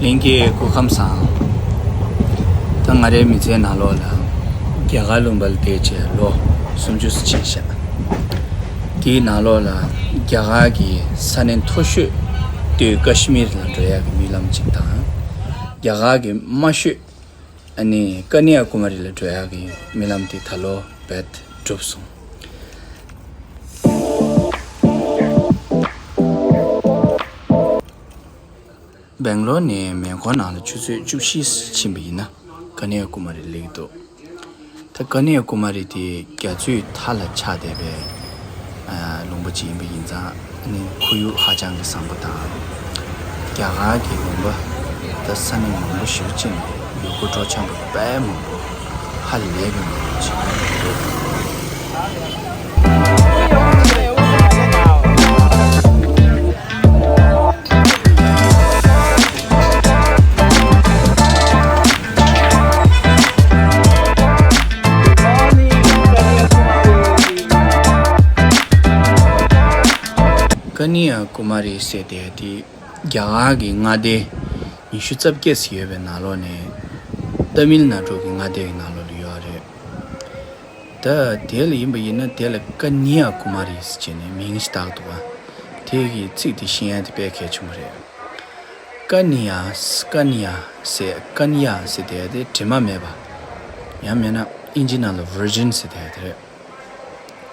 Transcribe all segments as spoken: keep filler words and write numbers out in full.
ལྷན་རྒྱས་སྐུ་ཁམས་བཟང་། ད་ང་རའི་མི་ཚེའི་ནང་ལོགས་ལ་རྒྱ་གར་ལུང་པ་ལ་བསྡད་བྱས་ལོ་སུམ་ཅུ་ཙམ་ཕྱིན་ཤག་དེའི་ནང་ལོགས་ལ་རྒྱ་གར་གྱི་ས་གནས་མཐོ་ཤོས་སྟོད་ཀ་ཤི་མིར་ལ་འགྲོ་ཡག་གི་རྨི་ལམ་གཅིག་དང་། རྒྱ་གར་གྱི་དམའ་ཤོས་ཨ་ནི་ཀ་ནི་ཡ་ཀུ་མ་རི་ལ་འགྲོ་ཡག་གི་རྨི་ལམ་དེ་ད་ལོ་རྦད་གྲུབ་སོང་། སྦེང་ལོར་ནས་མེ་འཁོར་ནང་ལ་ཆུ་ཚོད་བཅུ་བཞི་ཕྱིན་པ་ཡིན་ན་ཀ་ནི་ཡ་ཀུ་མ་རི་སླེབས་འདུག་ད་ཀ་ནི་ཡ་ཀུ་མ་རི་དེ་རྒྱ་མཚོའི་མཐའ་ལ་ཆགས་བསྡད་པའི་ཨ་ལུང་པ་ཅིག་ཡིན་པ་ཡིན་ཙང་ཨ་ནི་ཁོར་ཡུག་ཧ་ཅང་གི་བཟང་པོ་དང་། རྒྱ་གར་གྱི་ལུང་པ་ད་ས་གནས་མང་པོ་ཞེ་པོ་ཅིག་ནས་ཡུལ་སྐོར་སྤྲོ་འཆམ་པ་དཔེ་མང་པོ་ཧ་ལས་པའི་མང་པོ་ཅིག་འདུག་ཀ་ནི་ཡ་ཀུ་མ་རི་ཟེར་དེ་དེ་རྒྱ་གར་གྱི་མངའ་སྡེ་ཉི་ཤུ་རྩ་བརྒྱད་ཙམ་ཡོད་པའི་ནང་ལོགས་ནས་ཏ་མིལ་ནཱ་ཌུ་གི་མངའ་སྡེ་གི་ནང་ལོགས་ལ་ཡོད་རེད། ད་དེ་ལ་ཡིན་པ་ཡིན་ན་དེ་ལ་ཀ་ནི་ཡ་ཀུ་མ་རི་ཟེར་བྱས་ནས་མིང་ཞིག་བཏགས་འདུག་ག་དེ་གི་ཚིག་དེ་ཤེས་ཡ་དེ་དཔེ་གལ་ཆེན་པོ་རེད། ཀ་ནི་ཡ། ཀ་ནི་ཡ་ཟེར། ཀ་ནི་ཡ་ཟེར་དེ་དེ་དྲི་མ་མེད་པ། ཡང་མིན་ན་ཨིན་ཇི་ནང་ལ་ཝར་ཇིན་ཟེར་དེ་དེ་རེད།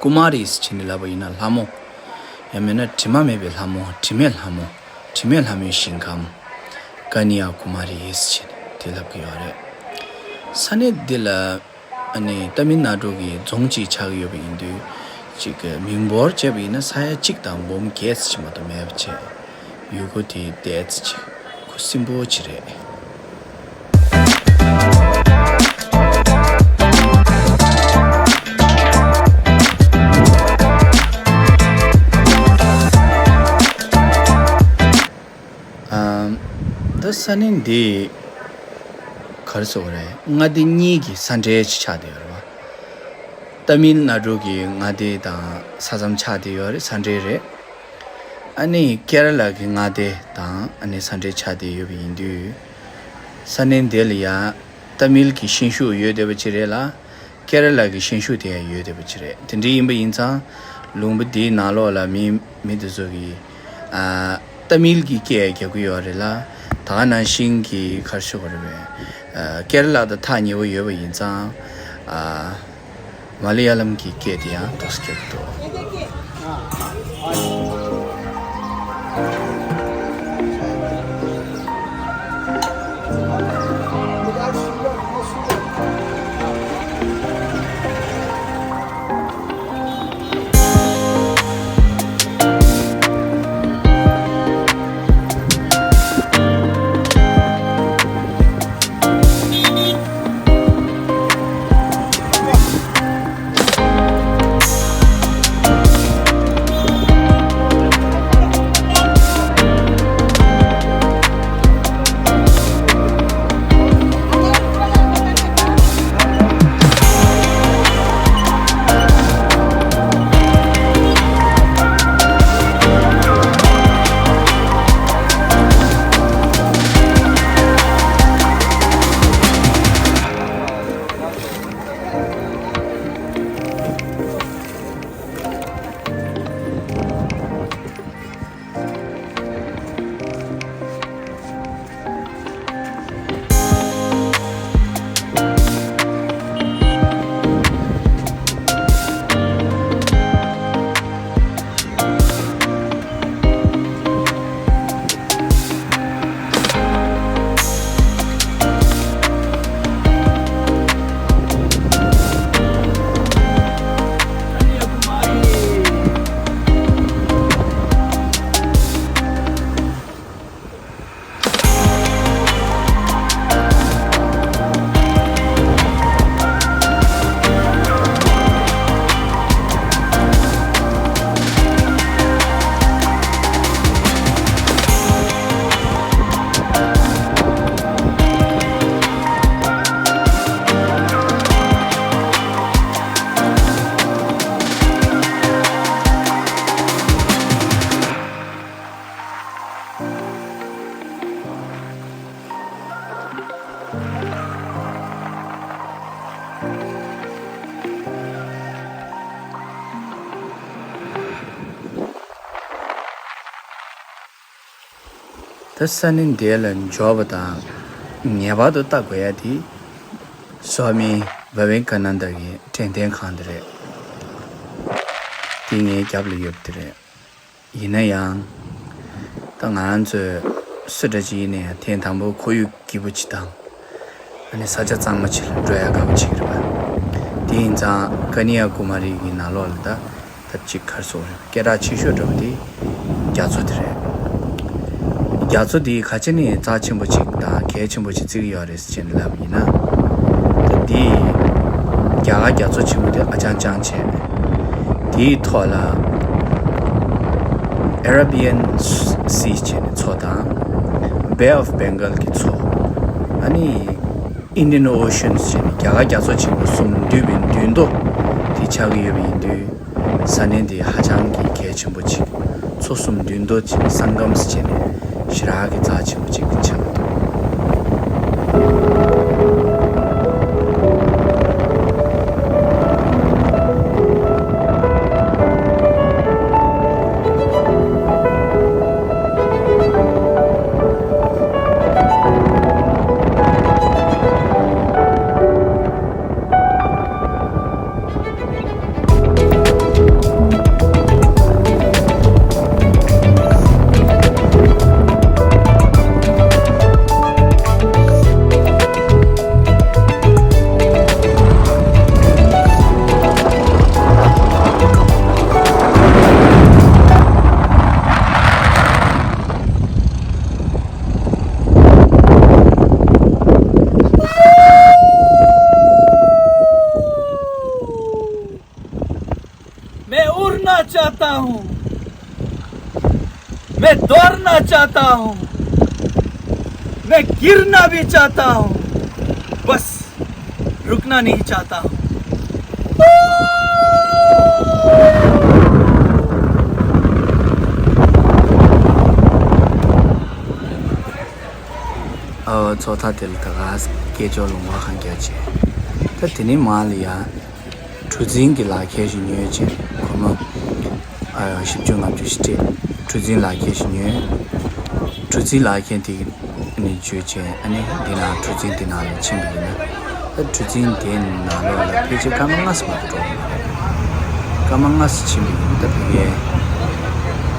ཀུ་མ་རི་ཟེར་བྱས་ནས་ལབ་པ་ཡིན་ན་ལྷ་མོ། ཡང་མིན་ན་དྲི་མ་མེད་པའི་ལྷ་མོ། དྲི་མེད་ལྷ་མོ། དྲི་མེད་ལྷ་མོའི་ཞིང་ཁམས། ཀ་ནི་ཡ་ཀུ་མ་རི་ཟེར་བྱས་ནས་དེ་ལབ་ཀྱི་ཡོད་རེད། ས་གནས་འདི་ལ་ཨ་ནི་ཏ་མིལ་ནཱ་ཌུ་གི་རྫོང་གཅིག་ཆགས་ཀྱི་ཡོད་པ་ཡིན་དུས། གཅིག་གི་མིང་འབོར་བྱས་པ་ཡིན་ན་ས་ཡ་གཅིག་དང་འབུམ་བརྒྱད་ཙམ་ཞིག་མ་གཏོགས་མེད་པ་བྱས། ཡུལ་སྐོར་དེ་བསྡད་ཙམ་ཅིག་ཁུ་སིམ་པོ་ཅིག་རེད། ཨམ། ད་ས་གནས་འདི་ག་རེ་ཟེར་དགོས་རེད། མངའ་སྡེ་གཉིས་ཀྱི་ས་འབྲེལ་ཅིག་ཆགས་བསྡད་ཡོད་རེད་བ། ཏ་མིལ་ནཱ་ཌུ་གི་མངའ་སྡེ་དང་ས་མཚམས་ཆགས་བསྡད་ཡོད་རེད། ས་འབྲེལ་རེད། ཨ་ནི་ཀེ་ར་ལ་གི་མངའ་སྡེ་དང་ཨ་ནི་ས་འབྲེལ་ཆགས་བསྡད་ཡོད་པ་ཡིན་དུས། ས་གནས་འདི་ལ་ཡ་ཏ་མིལ་གྱི་ཤན་ཤུགས་ཡོད་བསྡད་པ་ཅིག་རེད་ལ། ཀེ་ར་ལ་གི་ཤན་ཤུགས་དེ་ཡང་ཡོད་བསྡད་པ་ཅིག་རེད། དེ་འདྲ་ཡིན་པ་ཡིན་ཙང་། ལུང་པ་འདིའི་ནང་ལོགས་ལ་མི་མི་དེ་ཚོ་གིས་ཨ་ཏ་མིལ་གྱི་སྐད་རྒྱག་གི་ཡོད་རེད་ལ། ད་ག་ནང་བཞིན་གྱི་ག་རེ་ཞུ་དགོས་རེད་པས། ཨ་ཀེ་ར་ལ་དང་ཐག་ཉེ་བོ་ཡོད་པ་ཡིན་ཙང་། ཨ་མ་ལ་ཡ་ལམ་གྱི་སྐད་དེ་ཡང་ཏོག་ཙམ་རྒྱག་གི་འདུག་ད་ས་གནས་འདི་ལ་འབྱོར་བ་དང་ངེས་པར་དུ་ལྟ་དགོས་ཡ་དེ་སོ་མི་ཝེ་ཝེ་ཀ་ནན་ད་གི་དྲན་རྟེན་ཁང་དེ་རེད། དེ་ངའི་རྒྱབ་ལ་ཡོད་པ་དེ་རེད། ཡིན་ན་ཡང་ད་ང་རང་ཚོས་སུ་འདྲ་ཅིག་ཡིན་ན་ཡང་ཐེངས་དང་པོ་ཁོར་ཡུག་སྐྱིད་པོ་ཅིག་དང་། ཨ་ནི་ས་ཆ་གཙང་མ་ཅིག་ལ་འགྲོ་ཡ་དགའ་པོ་བྱེད་ཀྱི་རེད་པ། དེ་ཡིན་ཙང་ཀ་ནི་ཡ་ཀུ་མ་རི་གི་ནང་ལོགས་ལ་ད་ད་ཅིག་ག་རེ་ཟེར་དགོས་རེད། སྐད་གྲགས་ཆེ་ཤོས་འདྲ་པོ་དེ་རྒྱ་མཚོ་དེ་རེད། རྒྱ་མཚོ་འདི་ག་ཅི་ནས་རྩ་ཆེན་པོ་ཅིག་དང་གལ་ཆེན་པོ་ཅིག་བརྩི་གི་ཡོད་རེད་ཟེར་ནས་ལབ་པ་ཡིན་ན། ད་འདི་རྒྱ་གར་རྒྱ་མཚོ་ཆེན་པོ་དེ་ཨ་ཅང་ཅང་བྱས། དེའི་ཐོག་ལ་Arabian Sea་བྱས་ནས་མཚོ་དང་། Bay of Bengal་གི་མཚོ། ཨ་ནི་Indian Ocean་བྱས་ནས་རྒྱ་གར་རྒྱ་མཚོ་ཆེན་པོ་གསུམ་འདུས་པའི་མདུན་ཐོག་དེ་ཆགས་ཀྱི་ཡོད་པ་ཡིན་དུས། ས་གནས་འདི་ཧ་ཅང་གི་གལ་ཆེན་པོ་ཅིག་མཚོ་གསུམ་མདུན་ཐོག་ཅིག་སང་གམ་སི་བྱས་ནས་ཞེ་དྲག་གི་རྩ་ཆེན་པོ་ཅིག་ཆགས་འདུག मैं उड़ना चाहता हूँ, मैं दौड़ना चाहता हूँ, मैं गिरना भी चाहता हूँ, बस रुकना नहीं चाहता हूँ। ཨོ་ཚོགས་ཐ་དེ་ལ་ད་ག་སྐད་ཅོར་ལུང་བ་ཁང་རྒྱ་ཆེ། ད་དེ་ནས་མ་ལ་ཡ། གྲུ་འཛིན་གྱི་ལག་ཁྱེར་ཞིག་ཉོས་བྱས་སྒོར་མོ་ཨ་བཞི་བཅུ་ལྔ་བཅུ་ཞིག་སྤྲད། གྲུ་འཛིན་ལག་ཁྱེར་ཞིག་ཉོས། གྲུ་འཛིན་ལག་ཁྱེར་དེ་ནས་བརྒྱུད་བྱས་ཨ་ནི་འདི་ནང་གྲུ་འཛིན་དེ་ནང་ལ་ཕྱིན་པ་ཡིན་ན། ད་གྲུ་འཛིན་དེ་ནང་ལོགས་ལ་ཕལ་ཆེར་སྐར་མ་ལྔ་ཙམ་མ་གཏོགས་འགྲོ་གི་མ་རེད། སྐར་མ་ལྔ་ཙམ་ཕྱིན་པ་ཡིན་ན་ད་ཕ་གིའི་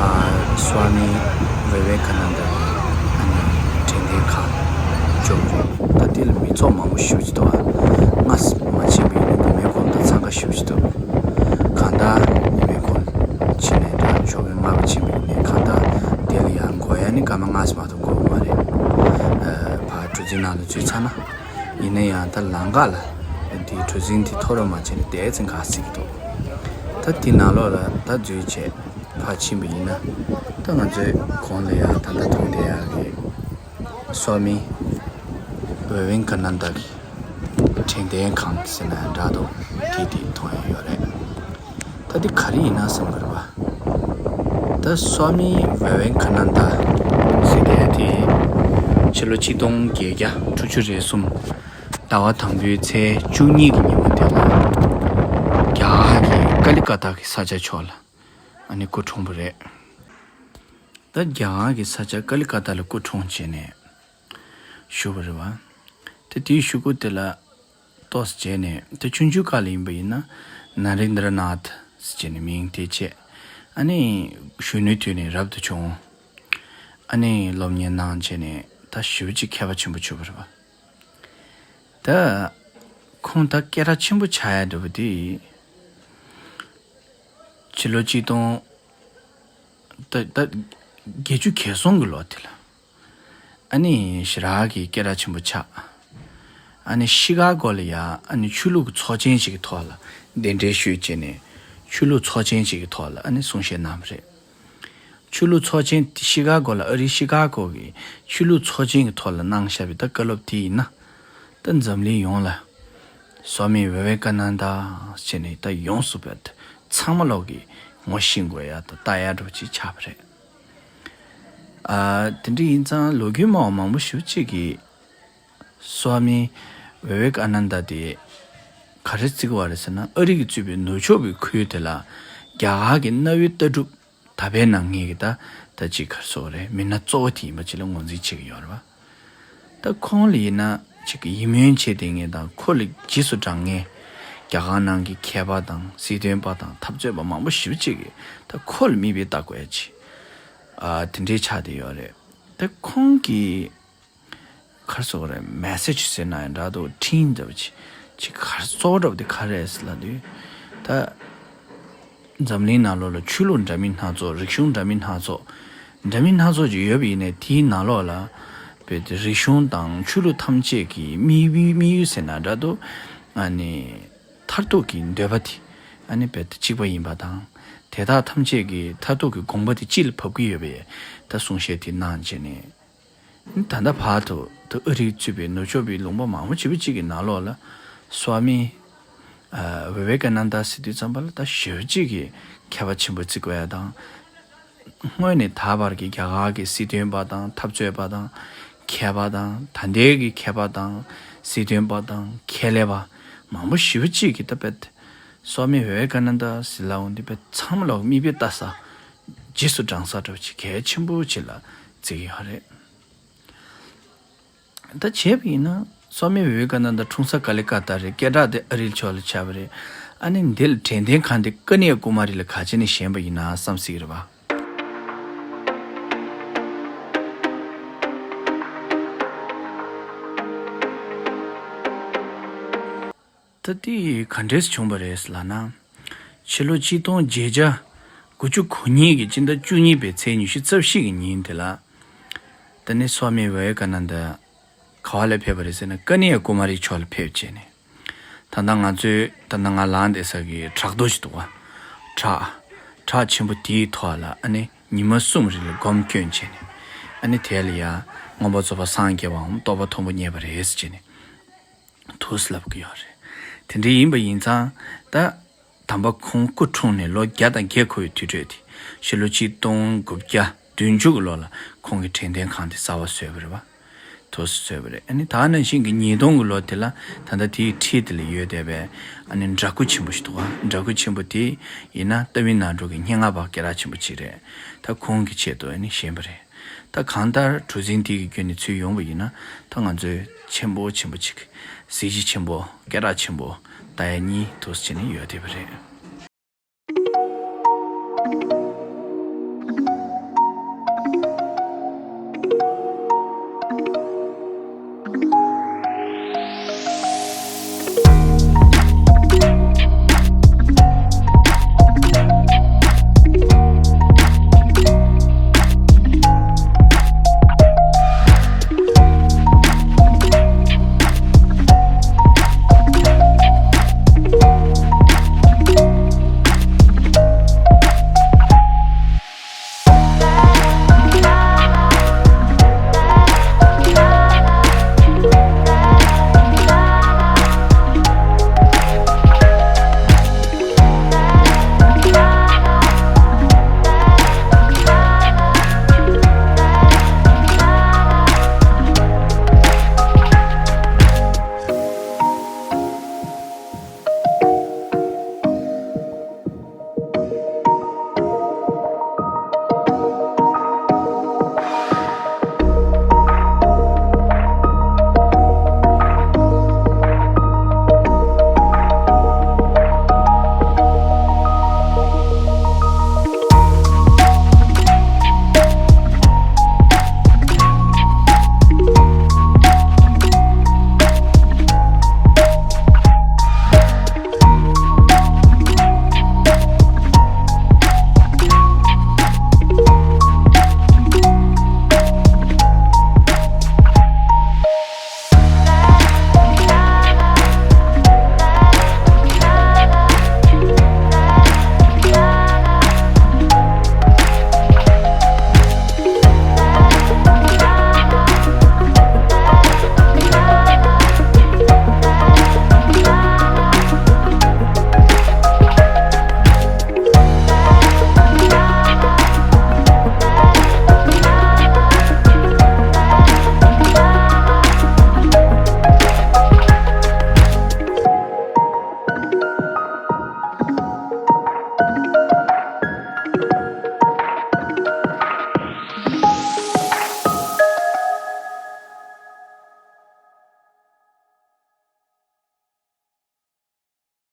ཨ་སོ་མི་ཝེ་ཝེ་ཀ་ནན་ད་ཨ་ནི་དྲན་རྟེན་ཁང་འབྱོར་གི་རེད། ད་དེ་ལ་མི་ཚོགས་མང་པོ་ཞེ་པོ་ཅིག་འདུག་ཨ། ལྔ་ཙམ་མ་ཕྱིན་པ་ཡིན་ན་ཉི་མའི་གུང་ད་འཚང་ཁ་ཞེ་པོ་ཅིག་འདུག་གང་ལྟར་ཉི་མའི་གུང་ཕྱིན་ནས་ད་ཞོགས་ཀའི་ལྔ་པ་ཕྱིན་པ་ཡིན་ནའི་གང་ལྟར་དེ་ལ་ཡང་འགོར་ཡ་ནི་སྐར་མ་ལྔ་ཙམ་མ་གཏོགས་འགོར་གི་མ་རེད། ཨ་ཕར་གྲུ་འཛིན་ནང་ལ་འཛུལ་ཚར་ན། ཡིན་ན་ཡང་ད་ལམ་ཁ་ལ་དེའི་གྲུ་འཛིན་དེ་ཐོ་རངས་མ་བྱས་ནས་དེ་ཙམ་འགག་སྲིད་ཀྱི་འདུག་ད་དེ་ནང་ལོགས་ལ་ད་འཛུལ་བྱས་ཕར་ཕྱིན་པ་ཡིན་ན། ད་ང་ཚོའི་གོང་ལ་ཡང་ད་ལྟ་མཐོང་བསྡད་ཡག་གི་སོ་མི་ཝེ་ཝེ་ཀ་ནན་ད་གི་དྲན་རྟེན་ཁང་ཟེར་ན་ཡང་འདྲ་འདུག་དེ་དེ་མཐོང་ཡ་ཡོད་རེད། ད་དེ་ག་རེ་ཡིན་ན་བསམ་གི་རེད་པ། ད་སོ་མི་ཝེ་ཝེ་ཀ་ནན་ད་ཟེར་དེ་དེ་ཕྱི་ལོ་ཆིག་སྟོང་བརྒྱད་བརྒྱ་དྲུག་ཅུ་རེ་གསུམ་ཟླ་བ་དང་པོའི་ཚེས་བཅུ་གཉིས་ཀྱི་ཉིན་མོ་དེ་ལ་རྒྱ་གར་གྱི་ཀ་ལི་ཀ་ཏ་གི་ས་ཆ་ཕྱོགས་ལ་ཨ་ནི་སྐུ་འཁྲུངས་པ་རེད། ད་རྒྱ་གར་གྱི་ས་ཆ་ཀ་ལི་ཀ་ཏ་ལ་སྐུ་འཁྲུངས་བྱས་ནས་བཞུགས་པ་རེད་བ། དེ་དེའི་གཞུག་གུ་དེ་ལ་ཏོག་ཙམ་བྱས་ནས་དེ་ཆུང་ཆུང་སྐབས་ལ་ཡིན་པ་ཡིན་ན་ན་རེན་དྲ་ནཱ་ཐ་ཟེར་བྱས་ནས་མིང་དེ་བྱས། ཨ་ནི་གཞོན་ནུའི་དུས་ནས་རབ་ཏུ་བྱུང་། ཨ་ནི་སློབ་གཉེར་གནང་བྱས་ནས་ད་ཞེ་པོ་ཅིག་མཁས་པ་ཆེན་པོ་གྱུར་པ་རེད་བ། ད་ཁོང་ད་སྐད་གྲགས་ཆེན་པོ་ཆགས་ཡ་འདྲ་པོ་དེ། ཕྱི་ལོ་ཆིག་སྟོང་། ད་ད་བརྒྱད་ཅུ་གྱ་གསུམ་གྱི་ལོ་དེ་ལ། ཨ་ནི་ཞེ་དྲག་གི་སྐད་གྲགས་ཆེན་པོ་ཆགས། ཨ་ནི་ཤི་ཀ་གོ་ལ་ཡ་ཨ་ནི་ཆོས་ལུགས་ཚོགས་ཆེན་ཞིག་གི་ཐོག་ལ་གདན་འདྲེན་ཞུས་བྱས་ནས་ཆོས་ལུགས་ཚོགས་ཆེན་ཞིག་གི་ཐོག་ལ་ཨ་ནི་གསུང་བཤད་གནང་བ་རེད། ཆོས་ལུགས་ཚོགས་ཆེན་དེ་ཤི་ཀ་གོ་ལ་ཨ་རིའི་ཤི་ཀ་གོ་གི་ཆོས་ལུགས་ཚོགས་ཆེན་གྱི་ཐོག་ལ་གནང་བཞག་པའི་ད་བཀའ་སློབ་དེ་ཡིན་ན། ད་འཛམ་གླིང་ཡོངས་ལ་སོ་མི་ཝེ་ཝེ་ཀ་ནན་ད་ཟེར་ནས་ད་ཡོངས་སུ་བས་ཚང་མ་ལོག་གི་ངོ་ཤེས་དགོས་ཡ་ད་ལྟ་ཡ་འདྲ་པོ་ཅིག་ཆགས་པ་རེད། ཨ་དེ་འདྲ་ཡིན་ཙང་ལོ་རྒྱུས་སྨྲ་བ་མང་པོ་ཞེ་པོ་ཅིག་གིས་སོ་མི་ཝེ་ཝེ་ཀ་ནན་ད་དེ་ག་རེ་བརྩི་གི་བ་རེད་ཟེར་ན་ཨ་རི་གིས་གཙོས་པའི་ནུབ་ཕྱོགས་པའི་ཁུལ་དེ་ལ་རྒྱ་གར་གྱི་གནའ་བོའི་ལྟ་གྲུབ་ད་ཕན་ནང་ངེད་ཀྱི་ད་ ད་ཅིག་ག་རེ་ཟེར་དགོས་རེད། མི་སྣ་གཙོ་བོ་དེ་ཡིན་པ་ཅིག་ལ་ངོས་འཛིན་བྱེད་ཀྱི་ཡོད་རེད་བ། ད་ཁོང་ལ་ཡིན་ན་ཅིག་གི་ཡིད་སྨོན་བྱེད་བསྡད་མཁན་དང་ཁོ་ལ་རྗེས་སུ་འབྲང་མཁན། རྒྱ་གར་ནང་གི་མཁས་པ་དང་སྲིད་དོན་པ་དང་འཐབ་རྩོད་པ་མང་པོ་ཞེ་པོ་ཅིག་གིས་ད་ཁོ་ལ་མིག་དཔེ་ལྟ་དགོས་ཡ་ཅིག་ཨ་དེ་འདྲའི་ཆགས་བསྡད་ཡོད་རེད། ད་ཁོང་གིས་ག་རེ་ཟེར་དགོས་རེད། མེ་སེ་ཇི་ཟེར་ན་ཡང་འདྲ་འདུག་འཕྲིན་འདྲ་བོ་ཅིག་ཅིག་ག་རེ་གཙོ་བོ་འདྲ་བོ་དེ་ག་རེ་རེད་ཟེར་ལབ་དུས། ད་འཛམ་གླིང་ནང་ལོགས་ལ་ཆོས་ལུགས་འདྲ་མིན་སྣ་ཚོགས། རིག་གཞུང་འདྲ་མིན་སྣ་ཚོགས། འདྲ་མིན་སྣ་ཚོགས་ཅིག་ཡོད་པ་ཡིན་ནའི་དེའི་ནང་ལོགས་ལ་བོད་དེ་རིག་གཞུང་དང་ཆོས་ལུགས་ཐམས་ཅད་ཀྱི་དམིགས་ཡུལ་དམིགས་ཡུལ་ཟེར་ན་འདྲ་འདུག་ཨ་ནི་མཐར་ཐུག་གི་འདོད་པ་དེ་ཨ་ནི་བོད་དེ་གཅིག་པ་ཡིན་པ་དང་། དེ་དག་ཐམས་ཅད་ཀྱི་མཐར་ཐུག་གི་དགོངས་པ་དེ་སྤྱི་ལ་བབས་ཀྱི་ཡོད་པའི་ད་གསུང་བཤད་དེ་གནང་བྱས་ནས། ད་ལྟ་བར་དུ་ད་ཨ་རིར་ཚུད་པའི་ནུབ་ཕྱོགས་པའི་ལུང་པ་མང་པོ་ཅིག་པ་ཅིག་གི་ནང་ལོགས་ལ་སོ་མི་ཨ་ཝེ་ཝེ་ཀ་ནན་ད་ཟེར་དུས་ཙམ་པ་ལ་ད་ཞེ་པོ་ཅིག་གི་མཁས་པ་ཆེན་པོ་བརྩི་དགོས་ཡ་དང་། སྔོན་ནས་ད་བར་གྱི་རྒྱ་གར་གྱི་སྲིད་དོན་པ་དང་འཐབ་རྩོད་པ་དང་མཁས་པ་དང་། ད་ལྟའི་གི་མཁས་པ་དང་སྲིད་དོན་པ་དང་ཁྱད་ལས་པ་མང་པོ་ཞེ་པོ་ཅིག་གིས་ད་བོད་སོ་མི་ཝེ་ཝེ་ཀ་ནན་ད་ཟེར་ལབ་འོང་དུས་བོད་ཚང་མ་ལ་མིག་དཔེ་ལྟ་ས། རྗེས་སུ་འབྲང་ས་འདྲ་བོ་ཅིག་གལ་ཆེན་པོ་ཅིག་ལ་བརྩི་གི་ཡོད་རེད། ད་བྱས་པ་ཡིན་ན་སོ་མི་ཝེ་ཝེ་ཀ་ནན་ད་འཁྲུངས་ས་ཀ་ལི་ཀ་ཏ་རེད། སྐད་གྲགས་དེ་ཨ་རིའི་ཕྱོགས་ལ་ཆགས་པ་རེད། ཨ་ནི་འདི་ལ་དྲན་རྟེན་ཁང་དེ་ཀ་ནྱ་ཀུ་མ་རི་ལ་ག་བྱས་ནས་བཞེངས་པ་ཡིན་ན་བསམ་སྲིད་ཀྱི་རེད་པ། ད་དེ་ག་འདྲས་བྱུང་བ་རེད་ལབ་ན། ཕྱི་ལོ་ཆིག་སྟོང་བརྒྱད་བརྒྱ་དགུ་བཅུ་གོ་གཉིས་ཀྱི་སྤྱི་ཟླ་བཅུ་གཉིས་པའི་ཚེས་ཉི་ཤུ་རྩ་བཞི་གི་ཉིན་དེ་ལ། ད་ནི་སོ་མི་ཝེ་ཝེ་ཀ་ནན་ད་ག་བ་ལ་ཕེབས་པ་རེད་ཟེར་ན་ཀ་ནྱ་ཀུ་མ་རིའི་ཕྱོགས་ལ་ཕེབས་བྱས་ནས། ད་ལྟ་ང་ཚོའི་ད་ལྟ་ང་ལངས་བསྡད་ས་གི་བྲག་རྡོ་ཞིག་འདུག་བ། བྲག་བྲག་ཆེན་པོ་དེའི་ཐོག་ལ་ཨ་ནི་ཉི་མ་གསུམ་རིང་ལ་སྒོམ་སྐྱོན་བྱས་ནས། ཨ་ནི་དེ་ལ་ཡ་མངོན་པར་རྫོགས་པར་སངས་རྒྱས་པའམ་རྟོགས་པ་མཐོན་པོ་བརྙེས་པ་རེད་ཟེར་བྱས་ནས། དུས་ལབ་ཀྱི་ཡོད་རེད། དེ་འདྲ་ཡིན་པ་ཡིན་ཙང་། ད་དམ་པ་ཁོང་སྐུ་འཁྲུངས་ནས་ལོ་བརྒྱ་དང་བརྒྱད་འཁོར་བའི་དུས་ཚོད་དེ། ཕྱི་ལོ་ཆིག་སྟོང་དགུ་བརྒྱ་བདུན་ཅུ་གི་ལོ་ལ་ཁོང་གི་དྲན་རྟེན་ཁང་དེ་གསར་པ་བཟོས་པ་རེད་བ། དུས་བཟོས་པ་རེད། ཨ་ནི་ད་ནང་བཞིན་གྱི་ཉིས་སྟོང་གི་ལོ་དེ་ལ་ད་ལྟ་དེའི་འཁྲིས་དེ་ལ་ཡོད་བསྡད་པའི་ཨ་ནི་འདྲ་སྐུ་ཆེན་པོ་ཞིག་འདུག་བ། འདྲ་སྐུ་ཆེན་པོ་དེ་ཡིན་ན་རྟ་བི་ནཱ་ཌུ་གི་སྙན་ངག་པ་སྐད་གྲགས་ཆེན་པོ་ཅིག་རེད། ད་ཁོང་གི་ཆེད་དུ་ཨ་ནི་བཞེངས་པ་རེད། ད་གང་ལྟར་གྲུ་གཟིངས་འདི་གི་བརྒྱུད་ནས་ཚུར་ཡོང་བ་ཡིན་ན། ད་ང་ཚོའི་ཆེན་པོ་ཆེན་པོ་ཅིག་གཟི་བརྗིད་ཆེན་པོ་སྐད་གྲགས་ཆེན་པོ་ད་ཡ་གཉིས་འདུག་སེ་བྱས་ནས་ཡོད་བསྡད་པ་རེད།